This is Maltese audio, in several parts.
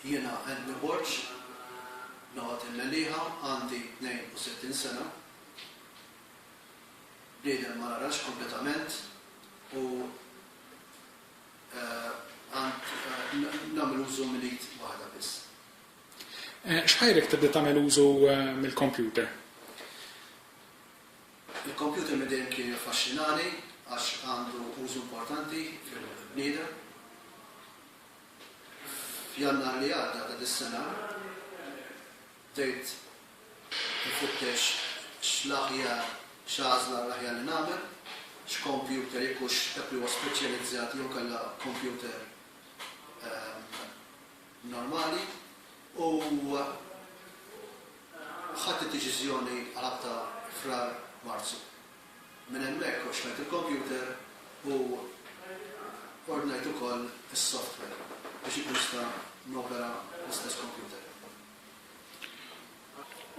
Jiena Anthony Borg, noqgħod il-Mellieħa, għandi 62 sena. Bniedem ma narax kompletament u għand nagħmel użu minn id waħda biss. X'ħajrek tibda tagħmel użu mill-kompjuter? Il-kompjuter minn dejjem kien jaffaxxinani għax għandu użu importanti fil-bniedem. F'Jannar li għadda ta' dis-sena bdejt infittex x'l-aħjar x'għażla l-aħjar li nagħmel, x'kompjuter jekk hux dak li huwa speċjalizzat jew inkella kompjuter normali u ħadt id-deċiżjoni għal ħabta Frar Marzu. Minn hemmhekk xtrajt il-kompjuter u ordnajt ukoll is-software biex inkun nista' nopera l-istess kompjuter.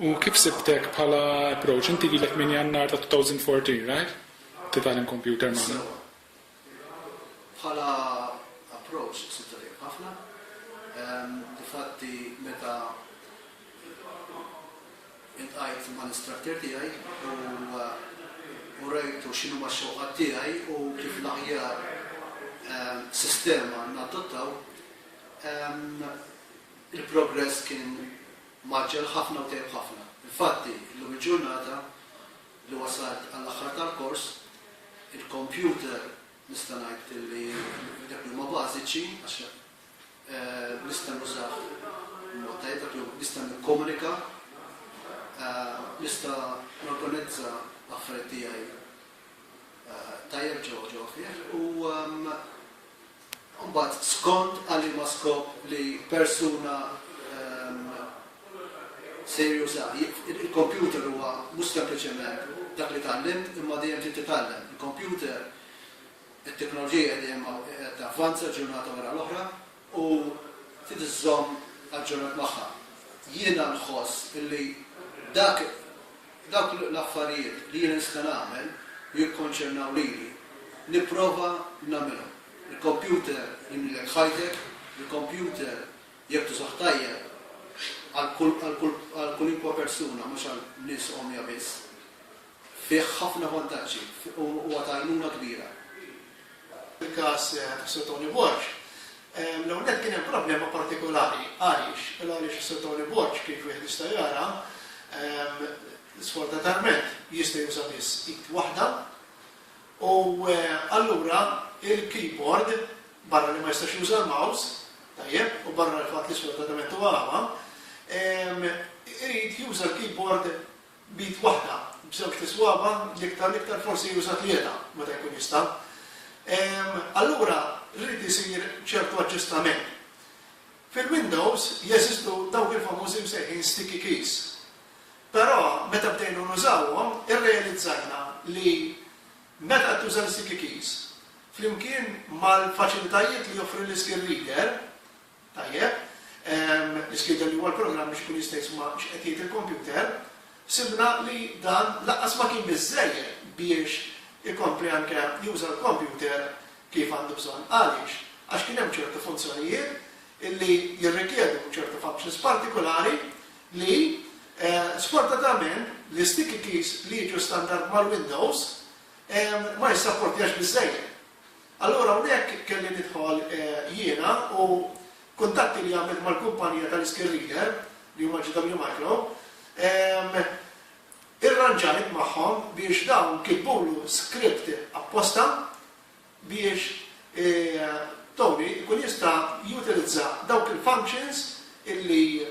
U kif sibtek bħala approach? Inti ilek minn Jannar ta' 2014, right? Titgħallem kompjuter magħna. Sewwa. Bħala approach sibtha tajjeb ħafna. Difatti meta iltqajt mal-instructor tiegħi u urejtu x'inhuma x-xewqat tiegħi u kif l-aħjar sistema nadottaw, il-progress kien mgħaġġel ħafna u tajjeb ħafna. Infatti, illum il-ġurnata li wasalt għall-aħħar tal-kors, il-kompjuter nista' ngħid li dak li huma bażiċi għax nista' nużah b'mod tajjeb, dak li nista' nikkomunika, nista' norganizza l-affarijiet tiegħi tajjeb ġewwa ġewwa fih u mbagħad skont għal liema skop li persuna sejjer jużah. Il-kompjuter huwa mhux sempliċement dak li tgħallimt imma dejjem trid titgħallem. Il-kompjuter It-teknoloġija dejjem qed tavvanza ġurnata wara l-oħra u trid iżżomm aġġornat magħha. Jiena nħoss illi dak dawk l-affarijiet li jiena nista' nagħmel u jikkonċernaw lili, nipprova nagħmilhom. Il-kompjuter jimlilek ħajtek, il-kompjuter jekk tużah tajjeb għal kull għal kull għal kulinkwa persuna mhux għal nies għomja biss. Fih ħafna vantaġġi u huwa ta' għajnuna kbira. Fil-każ tas-Sur Tony Borg, l-ewwel nett kien hemm problema partikolari. Għaliex? Għaliex is-Sur Tony Borg, kif wieħed jista' jara, sfortunatament jista' juża biss id waħda u allura il-keyboard, barra li ma jistax juża l-mouse, tajjeb, u barra l-fatt li sfortunatament huwa agħma, irid juża l-keyboard B'id waħda, b'żewġt iswaba', l-iktar l-iktar forsi juża tlieta meta jkun jista'. Allura ried isir ċertu aġġustament. Fil-Windows jeżistu dawk il-famużi msejħin sticky keys. Però meta bdejna nużawhom irrealizzajna li meta qed tuża l-sticky keys flimkien mal-faċilitajiet li joffri l-screen reader, Tajjeb. L-iskeda li huwa l-programm biex ikun jista' jisma' x'qed jgħid il-kompjuter, sibna li dan lanqas ma kien biżżejjed biex ikompli anke juża l-kompjuter kif għandu bżonn. Għaliex? Għax kien hemm ċertu funzjonijiet illi jirrikjedu ċertu functions partikulari li sfortunatament l-isticky keys li jiġu standard mal-Windows ma jissapportjax biżżejjed. Allura hawnhekk kelli nidħol jiena u kuntatti li għamilt mal-kumpanija tal-Skill Reader, li huma GW Micro, irranġajt magħhom biex dawn kitbulu script apposta biex Tony jkun jista' jutilizza dawk il-functions illi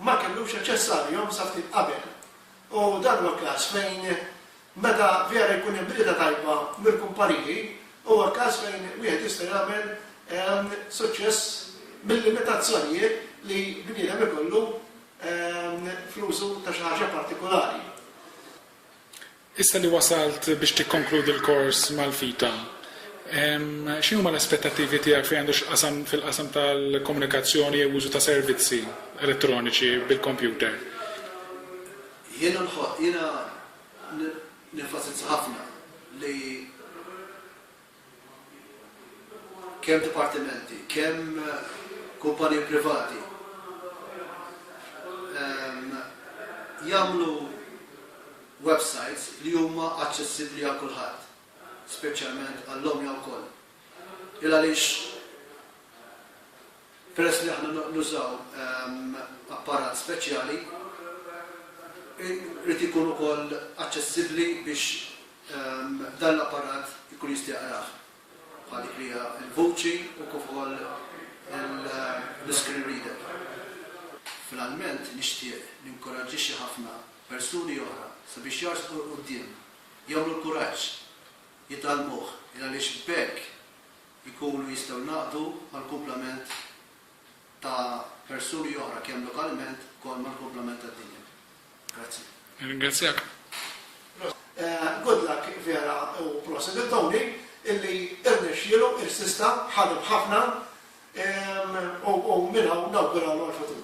ma kellux aċċess għalihom sa ftit qabel. U dan huwa każ fejn Meta vera jkun hemm rieda tajba mill-kumpaniji, huwa każ fejn wieħed jista' jagħmel suċċess mil-limitazzjonijiet li bniedem ikollu fl-użu ta' xi ħaġa partikulari. Issa li wasalt biex tikkonkludi l-kors mal-FITA, x'inhuma l-aspettattivi tiegħek fejn għandu x'qasam fil-qasam tal-komunikazzjoni jew użu ta' servizzi elettroniċi bil-kompjuter? Jiena nħoss, jiena nenfasizza ħafna li kemm dipartimenti, kemm kumpaniji privati. Jagħmlu websites li huma aċċessibbli għal kulħadd, speċjalment għall-għomja wkoll. Il għaliex peress li aħna nużaw apparat speċjali, irid ikun ukoll aċċessibbli biex dan l-apparat ikun jista' jaqrah, bħal dik li hija l-vuċi u kif ukoll l-iscreen reader. Finalment nixtieq ninkoraġġixxi ħafna persuni oħra sabiex jarsqu 'l quddiem, jagħmlu l-kuraġġ, jitgħallmuh, il għaliex b'hekk jkunu jistgħu jingħaqdu mal-kumplament ta' persuni oħra kemm lokalment ukoll mal-kumplament tad-dinja. Grazzi. Nirringrazzjak. Good luck vera u prosit lil Tony illi irnexxielu, irsista, ħadem ħafna u minn hawn nawguralu għall-futur.